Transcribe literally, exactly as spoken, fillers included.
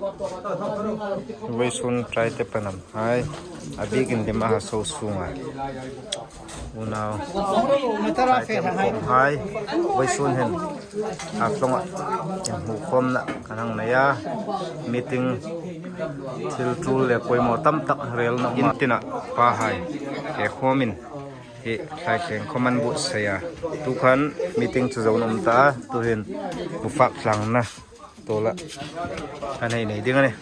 Vawisun ṭai te panam hai a bikin dim a ha so sunga unau ṭai te hmu khawm hai vawisun hin a tlonga inhmu khawmna kan hang nei a, meeting thil tul le poimaw tam tak rel nawk ma tina pa hai e khawmin hi thlai thleng khawm an buotsai a, tu khan meeting chu zo an um ta a, tu hin bu fak tlangna tawla kan hei nei ding a nih.